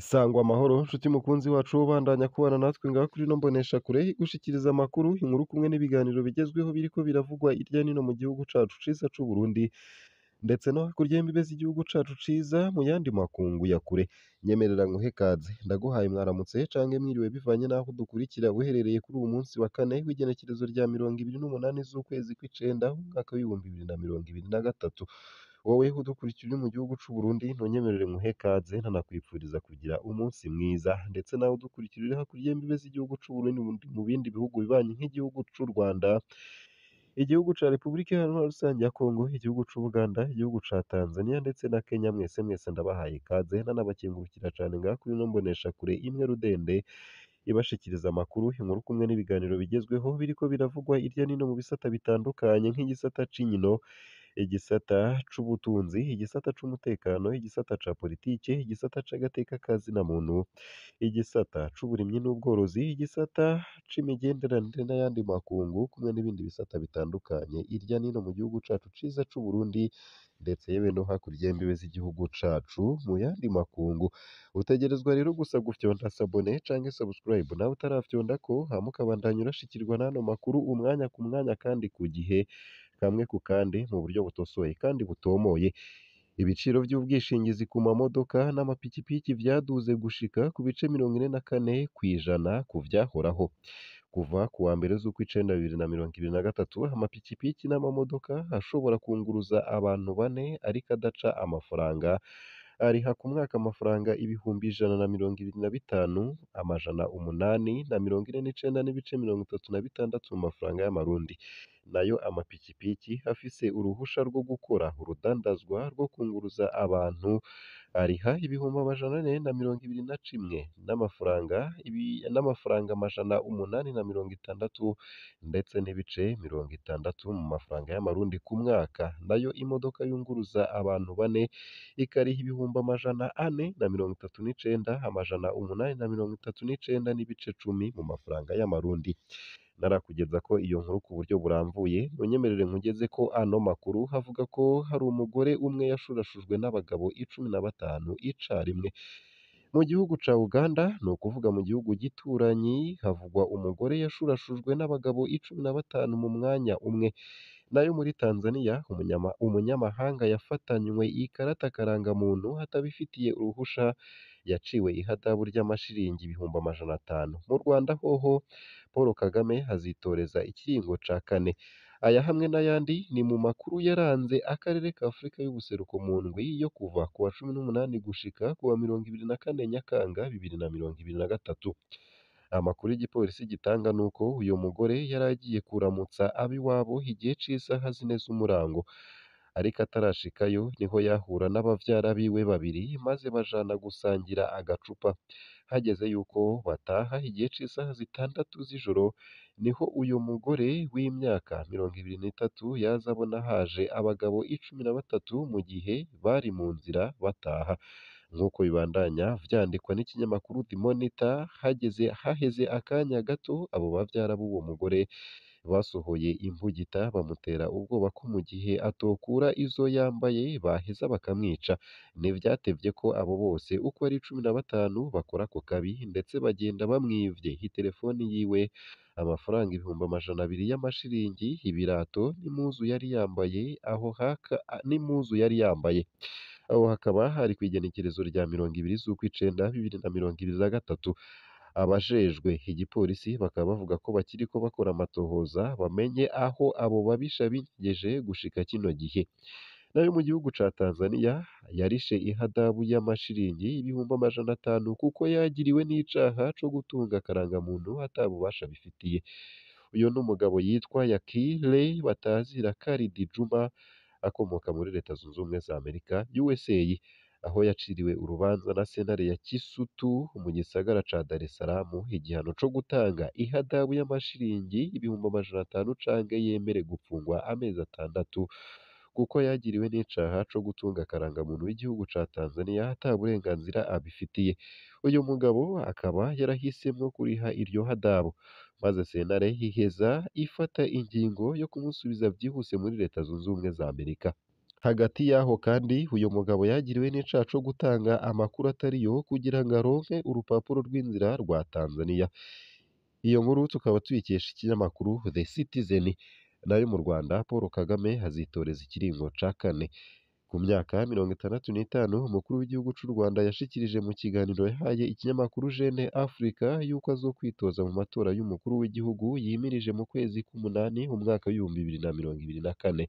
Sangwa amahoro nshuti mukunzi wacu ubandanya kubana natwe ngaha kuri ino mboneshakure igushikiriza amakuru, inkuru kumwe n'ibiganiro bigezweho biriko biravugwa irya nino mu gihugu cacu ciza c'u Burundi ndetse no hakurya y'imbibe z'igihugu cacu ciza mu yandi makungu ya kure. Nyemerera nguhe kaze, ndaguhaye mwaramutse canke mwiriwe bivanye n'aho udukurikira uherereye kuri uwu munsi wa kane w'igenekerezo rya 28 z'ukwezi kw'icenda umwaka w'2023. Wowe udukurikira uri mu gihugu c'u Burundi ntunyemerere nguhe kaze ntanakwipfuriza kugira umunsi mwiza, ndetse nawe udukurikira uri hakurya y'imbibe z'igihugu c'u Burundi mu bindi bihugu bibanyi nk'igihugu c'u Rwanda, igihugu ca Repubulika Iharanira Rusange ya Kongo, igihugu c'Ubuganda, igihugu ca Tanzania ndetse na Kenya, mwese mwese ndabahaye ikaze ndanabakengurukira cane ngaha kuri ino mboneshakure imwe rudende ibashikiriza amakuru, inkuru kumwe n'ibiganiro bigezweho biriko biravugwa irya nino mu bisata bitandukanye nk'igisata c'inkino, igisata c'ubutunzi, igisata c'umutekano, igisata ca politike, igisata c'agateka ka zina muntu, igisata c'uburimyi n'ubworozi, igisata c'imigenderanire n'ayandi makungu kumwe n'ibindi bisata bitandukanye irya nino mu gihugu cacu ciza c'u Burundi ndetse yewe no hakurya y'imbibe z'igihugu cacu mu yandi makungu. Utegerezwa rero gusa gufyonda sabone canke subscribe nawe utarafyondako, hama ukabandanya urashikirwa n'ano makuru umwanya ku mwanya kandi ku gihe, kamwe ku kandi mu buryo butosoye kandi butomoye. Ibiciro vy'ubwishingizi ku mamodoka n'amapikipiki vyaduze gushika ku bice 44% ku vyahoraho. Kuva ku wa mbere z'ukwicenda 2023, amapikipiki n'amamodoka ashobora kunguruza abantu bane ariko adaca amafaranga, ariha ku mwaka amafaranga 125,849.36 mu mafaranga y'amarundi. Nayo amapikipiki afise uruhusha rwo gukora urudandazwa rwo kunguruza abantu ariha 421,000 n'amafaranga 860 ndetse n'ibice 60 mu mafaranga y'amarundi ku mwaka. Nayo imodoka yunguruza abantu bane ikariha 439,839.10 mu mafaranga y'amarundi. Narakugeza ko iyo nkuru ku buryo burambuye, ntunyemerere nkugeze ko ano makuru havuga ko hari umugore umwe yashurashujwe n'abagabo 15 icarimwe. Mu gihugu ca Uganda, ni ukuvuga mu gihugu gituranyi, havugwa umugore yashurashujwe n'abagabo 15 mu mwanya umwe. Nayo muri Tanzania, umunyamahanga yafatanywe ikarata karangamuntu atabifitiye uruhusha yaciwe ihadabu ry'amashiringi 500,000. Mu Rwanda hoho Paul Kagame azitoreza ikiringo ca kane. Aya hamwe n'ayandi ni mu makuru yaranze akarere ka Afurika y'ubuseruko mu ndwi yo kuva ku wa 18 gushika ku wa 24 Nyakanga 2023. Amakuru igipolisi gitanga nuko uyo mugore yari agiye kuramutsa ab'iwabo igihe c'isaha zine z'umurango, ariko atarashikayo niho yahura n'abavyara biwe babiri maze bajana gusangira agacupa. Hageze yuko bataha igihe c'isaha 6 z'ijoro, niho uyo mugore w'imyaka 23 yaza abona haje abagabo 13 mu gihe bari mu nzira bataha. Nk'uko bibandanya vyandikwa n'ikinyamakuru The Monitor, haheze akanya gato abo bavyara b'uwo mugore basohoye imbugita bamutera ubwoba ko mu gihe atokura izo yambaye baheza bakamwica. Ntivyatevye ko abo bose uko ari 15 bakora ako kabi, ndetse bagenda bamwivye itelefoni yiwe, amafaranga 200,000 y'amashiringi, ibirato n'impuzu yari yambaye n'impuzu yari yambaye. Aho hakaba hari kw'igenekerezo rya 20 z'ukwicenda 2023. Abajejwe igipolisi bakaba bavuga ko bakiriko bakora amatohoza bamenye aho abo babisha binyegeje gushika kino gihe. Nayo mu gihugu ca Tanzania yarishe ihadabu y'amashiringi 500,000 kuko yagiriwe n'icaha co gutunga akarangamuntu ata bubasha abifitiye. Uyo n'umugabo yitwa Yakile Batazira Khalid Juma akomoka muri Leta Zunze Ubumwe za Amerika USA, aho yaciriwe urubanza na sentare ya Kisutu mu gisagara ca Dar es Salaam igihano co gutanga ihadabu y'amashiringi 500,000 canke yemere gupfungwa amezi 6 kuko yagiriwe n'icaha co gutunga akarangamuntu w'igihugu ca Tanzania ata burenganzira abifitiye. Uyu mugabo akaba yarahisemwo kuriha iryo hadabu, maze sentare iheza ifata ingingo yo kumusubiza vyihuse muri Leta Zunze Ubumwe za Amerika. Hagati y'aho kandi uyu mugabo yagiriwe n'icaha co gutanga amakuru atariyo kugira ngo aronke urupapuro rw'inzira rwa Tanzania. Iyo nkuru tukaba tuyikesha ikinyamakuru The Citizen. Nayo mu Rwanda, Paul Kagame azitoreza ikiringo ca kane. Ku myaka 65, umukuru w'igihugu c'u Rwanda yashikirije mu kiganiro yahaye ikinyamakuru Jeune Africa yuko azokwitoza mu matora y'umukuru w'igihugu yimirije mu kwezi k'umunani umwaka w'2024.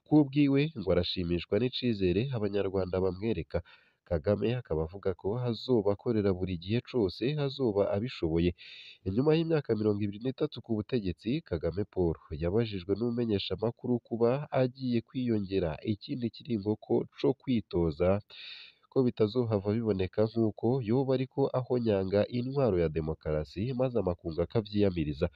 Kubwiwe ngo arashimishwa n'icizere abanyarwanda bamwereka. Kagame akaba avuga ko azoba akorera buri gihe cose azoba abishoboye. Inyuma y'imyaka 23 ku butegetsi, Kagame Paul yabajijwe n'umumenyeshamakuru kuba agiye kwiyongera ikindi kiringo ko co kwitoza, ko bitazohava biboneka nk'uko yoba ariko ahonyanga intwaro ya demokarasi maze amakungu akavyiyamiriza.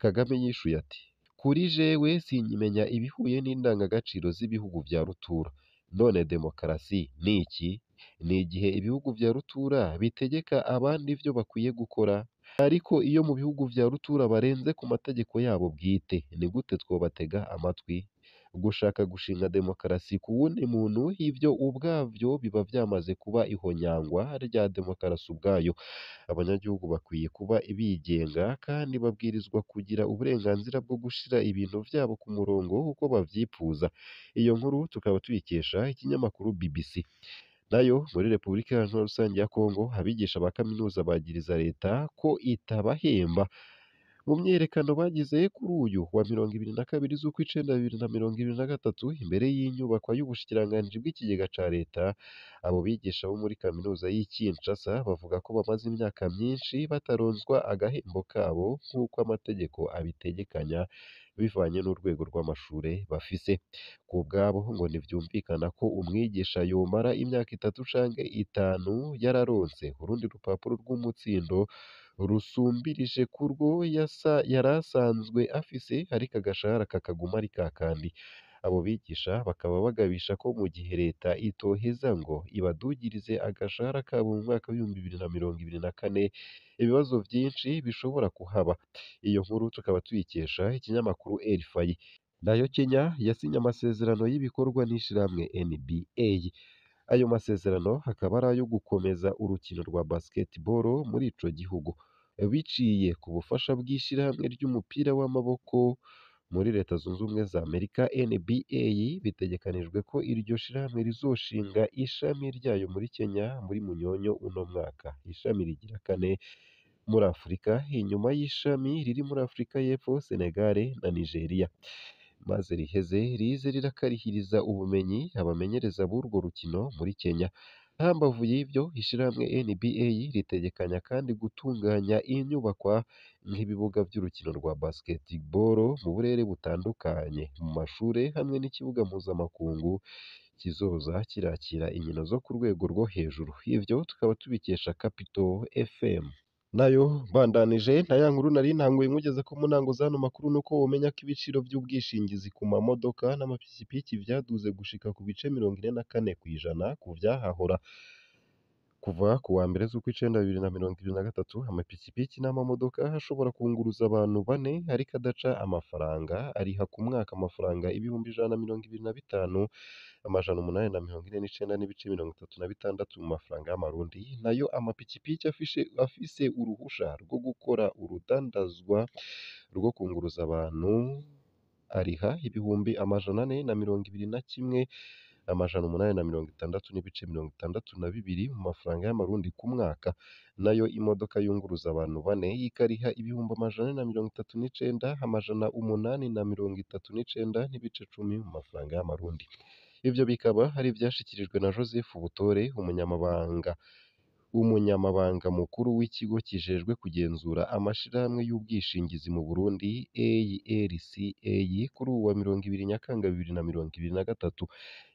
Kagame yishuye ati: "Kuri jewe sinkimenya ibihuye n'indangagaciro z'ibihugu vya rutura. None demokarasi ni iki? Ni igihe ibihugu vya rutura bitegeka abandi ivyo bakwiye gukora. Ariko iyo mu bihugu vya rutura barenze ku mategeko yabo bwite, ni gute twobatega amatwi? Gushaka gushinga demokarasi ku wundi muntu, ivyo ubwavyo biba vyamaze kuba ihonyangwa rya demokarasi ubwayo. Abanyagihugu bakwiye kuba bigenga kandi babwirizwa kugira uburenganzira bwo gushira ibintu vyabo ku murongo uko bavyipfuza." Iyo nkuru tukaba tuyikesha ikinyamakuru BBC. Nayo muri Repubulika Iharanira Rusange ya Kongo, abigisha ba kaminuza bagiriza leta ko itabahemba. Mu myiyerekano bagize kuri uyu wa 22 z'ukwicenda 2023 imbere y'inyubakwa y'ubushikiranganji bw'ikigega ca leta, abo bigisha bo muri kaminuza y'i Kinshasa bavuga ko bamaze imyaka myinshi bataronswa agahembo kabo nk'uko amategeko abitegekanya bivanye n'urwego rw'amashure bafise. Ku bwabo ngo ntivyumvikana ko umwigisha yomara imyaka 3 canke 5 yararonse urundi rupapuro rw'umutsindo rusumbirije kurwo yari asanzwe afise, ariko agashahara kakaguma ari kakandi. Abo bigisha bakaba bagabisha ko mu gihe leta itoheza ngo ibadugirize agashahara kabo mu mwaka w'2024, ibibazo vyinshi bishobora kuhaba. Iyo nkuru tukaba tuyikesha ikinyamakuru RFI. Nayo Kenya yasinye amasezerano y'ibikorwa n'ishirahamwe NBA. Ayo masezerano akaba ari ayo gukomeza urukino rwa basketball muri ico gihugu, biciye ku bufasha bw'ishirahamwe ry'umupira w'amaboko muri Leta Zunze Ubumwe za Amerika NBA. Bitegekanijwe ko iryo shirahamwe rizoshinga ishami ryayo muri Kenya muri Munyonyo uno mwaka, ishami rigira kane muri Afurika inyuma y'ishami riri muri Afurika y'Epfo, Senegal na Nigeria, maze riheze rize rirakarihiriza ubumenyi abamenyereza b'urwo rukino muri Kenya. Hambavu y'ivyo, ishirahamwe NBA ritegekanya kandi gutunganya inyubakwa nk'ibibuga vy'urukino rwa basketball mu burere butandukanye, mu mashure hamwe n'ikibuga mpuzamakungu kizoza kirakira inkino zo ku rwego rwo hejuru. Ivyo tukaba tubikesha Capital FM. Nayo mbandanije na ya nkuru nari ntanguye nkugeze ko mu ntango z'ano makuru, nuko womenya ko ibiciro vy'ubwishingizi ku mamodoka n'amapikipiki vyaduze gushika ku bice 44% ku vyahahora. Kuva ku wa mbere z'ukwicenda 2023, amapikipiki n'amamodoka ashobora kunguruza abantu bane ariko adaca amafaranga ariha ku mwaka amafaranga 125,849.36 mu mafaranga y'amarundi. Nayo amapikipiki afise uruhusha rwo gukora urudandazwa rwo kunguruza abantu ariha 421,860.62 mu mafaranga y'amarundi ku mwaka. Nayo imodoka yunguruza abantu bane ikariha 439,839.10 mu mafaranga y'amarundi. Ivyo bikaba ari ivyashikirijwe na Joseph Butore, umunyamabanga mukuru w'ikigo kijejwe kugenzura amashirahamwe y'ubwishingizi mu Burundi ARCA, kuri uwu wa 20 Nyakanga 2023.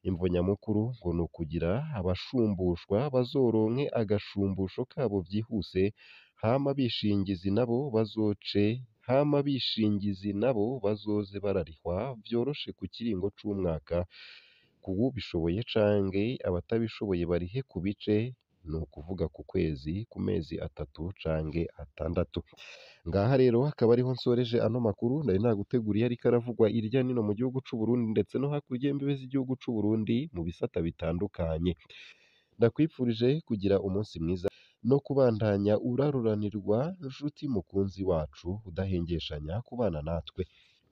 Imvo nyamukuru ngo ni ukugira abashumbushwa bazoronke agashumbusho kabo vyihuse, hama abishingizi nabo bazoze bararihwa vyoroshe ku kiringo c'umwaka kuwubishoboye canke abatabishoboye barihe ku bice. ni ukuvuga ku kwezi, ku mezi 3 canke 6. Ngaha rero akaba ariho nsoreje ano makuru nari naguteguriye ariko aravugwa irya nino mu gihugu c'u Burundi ndetse no hakurya y'imbibe z'igihugu c'u Burundi mu bisata bitandukanye. Ndakwifurije kugira umunsi mwiza no kubandanya uraruranirwa nshuti mukunzi wacu udahengeshanya kubana natwe.